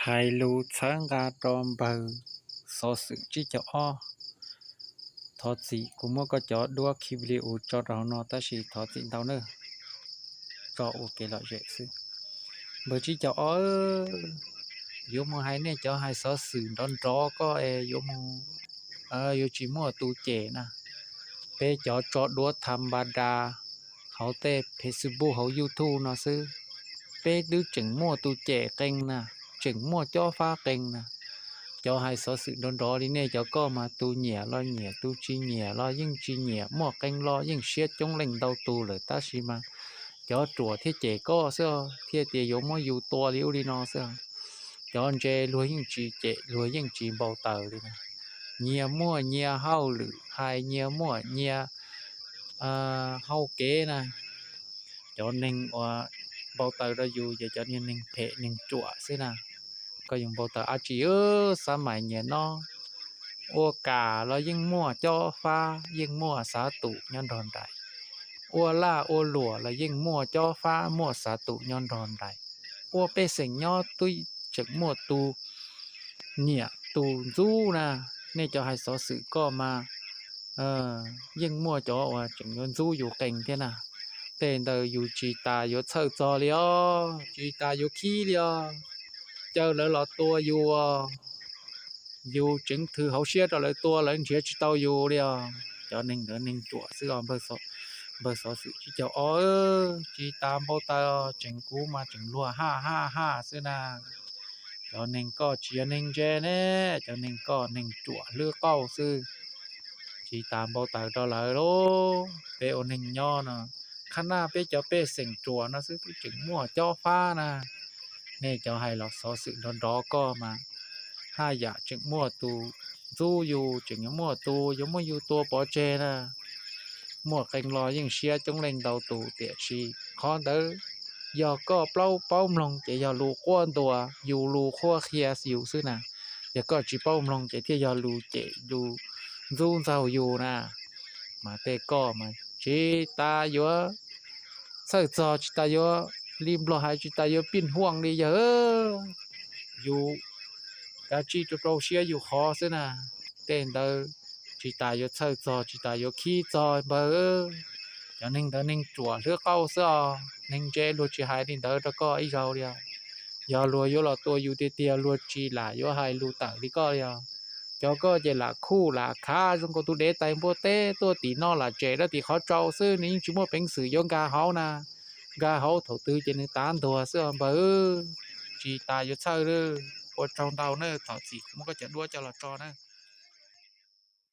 Hais lus txhawb nqa rau npawg xov xwm tsib caug ob. Thov txim kuv muab koj cov duab khi li u tso rau hauv no tab sis thov txim ntau na. Tso ua kev lom zem xwb. Npawg tsib caug ob, yuav mus hais nej cov hais xov xwm nrov nrov koj es yuav mus, yuav tsis muaj tus cem na. Peb cov tso duab tham npa da hauv tej Facebook hauv YouTube no xwb, peb twb tseem muaj tus cem qee na, tseem muaj cob fab qee na. Cov hais xov xwm nrov nrov li nej cov koj mas tus nyiam los nyiam, tus tsis nyiam los yeej tsis nyiam, muaj qee los yeej siab coob leej ntau tus lawm tab sis mas cov ruam thiaj cem koj xwb thiaj tias yuav muab yus tua li ub li no xwb. Cov ntse luag yeej tsis cem, luag yeej tsis npau taws li na. Nyias muaj nyias hauj lwm hais, nyias muaj nyias hauj kev na. Cov neeg uas npau taws rau yus ces cov niag neeg phem neeg ruam xwb na. Koj yuav npau taws dab tsi? Xab mais nyias no, ua kam los yeej muaj cob fab, yeej muaj xav tum nyob nrog nraim. Ua laj ua luam los yeej muaj cob fab, muaj xav tum nyob nrog nraim. Ua pej xeem nyob twb tseem muaj tus nyiam tus ntxub na. Nej cov hais xov xwm koj mas yeej muaj cov uas tseem yuav ntxub yus qees thiab na. Tej ntawd yus tsis tas yuav txhawj txog li os, tsis tas yuav khib li os. Caw lawv los tua yus, yus tseev thw hauv siab rau lawv tua, lawv nrhiav tsis tau yus li os. Cov neeg ntawd neeg ruam xwb os. Npawg xov xwm tsib caug ob, tsis tas npau taws, tseem kuv mas tseem luag haj haj haj xwb na. Cov neeg koj tsis yog neeg ntse ne, cov neeg koj neeg ruam hlwb qauj xwb. Tsis tas npau taws rau lawv lauj. Peb ua neeg nyob no, qhab naj peb cov pej xeem ruam no xwb twb tseem muaj cob fab na. Nej cov hais los xov xwm nrov nrov koj mas haj yam tseem muaj tus ntxub yus, tseem yuav muaj tus yuav muab yus tua pov tseg na. Muaj qee los yeej siab coob leej ntau tus tiam sis qhov ntawd yog koj paub mloog ces yog lus quaj ntuas yus, lus qhuab qhia yus xwb na. Yog koj tsis paub mloog ces thiaj yog lus cem lus ntxub ntxaug yus na. Mas tej koj mas tsis tas yuav txhawj txog, tsis tas yuav li Nplog hais tsis tas yuav pij huaj li yog yus kav tsij rau rau siab yus qhov xwb na. Tej ntawd tsis tas yuav txhawj txog, tsis tas yuav khib txog npawg. Cov neeg ntawd neeg ruam hlwb qauj xwb os. Neeg ntse luag tsis hais li ntawd rau koj ib zaug li os. Yog luag yuav los tua yus tiag tiag luag tsis lam yuav hais lus tawm li koj li os. Cov koj ces lam khuj lam khav zoo nkaus tus dev tais npua teb tuaj tim no lam tsem rau tim qhov tsaus xwb, nws yeej tsis muaj peev xwm yuav nkag hauv na. Nkag hauv thaum twg ces nws tav ntuag xwb os npawg. Tsis tas yuav txhawj li. Ua tsaug ntau na, thov txim kuv muab koj cov duab coj los tso na.